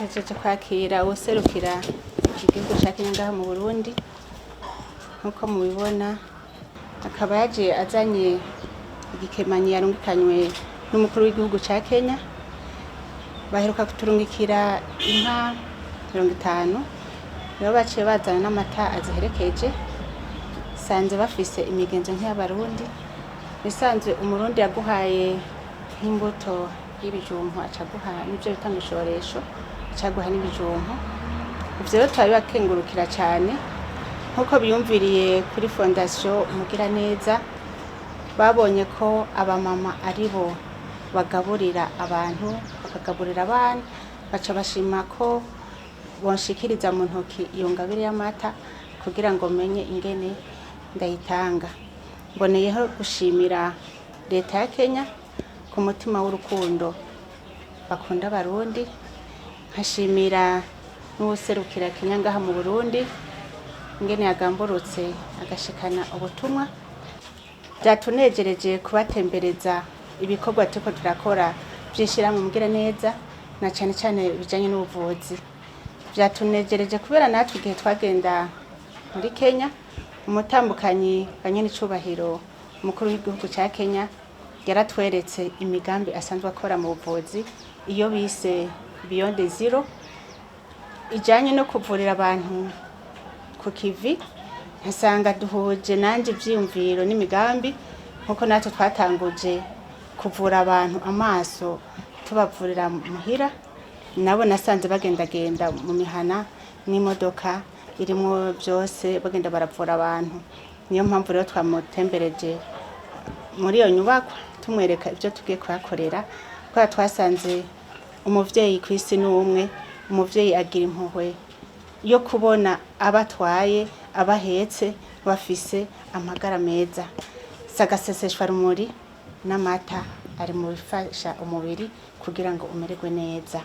Duhejeje kwakira uwuserukira igihugu ca Kenya ngaha mu Burundi. Nk'uko mubibona, akaba yaje azanye igikemanyi yarungikanywe n'umukuru w'igihugu ca Kenya. Baheruka kuturungikira inka 50, rero baciye bazana n'amata aziherekeje. Sanze bafise imigenzo nk'iy'Abarundi. Bisanzwe Umurundi yaguhaye nk'imbuto y'ibijumbu, acaguha n'ivyo bita ngo ishoresho, acaguha n'ibijumbu. Ivyo rero turabibakengurukira cane, nk'uko biyumviriye kuri Fondation Umugiraneza. Babonye ko abamama aribo bagaburira abantu, bakagaburira abana, baca bashima ko bonshikiriza mu ntoki iyo ngabire y'amata kugira ngo menye ingene ndayitanga. Mboneyeho gushimira leta ya Kenya ku mutima w'urukundo bakunda Abarundi, nkashimira n'uwuserukira Kenya ngaha mu Burundi ingene yagamburutse agashikana ubutumwa. Byatunejereje kubatembereza ibikorwa turiko turakora vy'ishirahamwe Mugiraneza, na cane cane bijanye n'ubuvuzi. Vyatunejereje kubera natwe igihe twagenda muri Kenya, umutambukanyi wa nyenicubahiro umukuru w'igihugu ca Kenya yaratweretse imigambi asanzwe akora mu buvuzi, iyo bise Beyond Zero, ijanye no kuvurira abantu ku kivi. Nkasanga duhuje nanje ivyiyumviro n'imigambi, nkuko natwe twatanguje kuvura abantu amaso tubavurira muhira, nabo nasanze bagendagenda mu mihana n'imodoka irimwo byose, bagenda baravura abantu. Niyo mpamvu rero twamutembereje muri iyo nyubakwa, tumwereka ibyo tugiye kuhakorera, kubera twasanze umuvyeyi ku isi ni umwe. Umuvyeyi agira impuhwe yo kubona abatwaye, abahetse bafise amagara meza. Sagaseseshwa rumuri n'amata ari mu bifasha umubiri kugira ngo umererwe neza.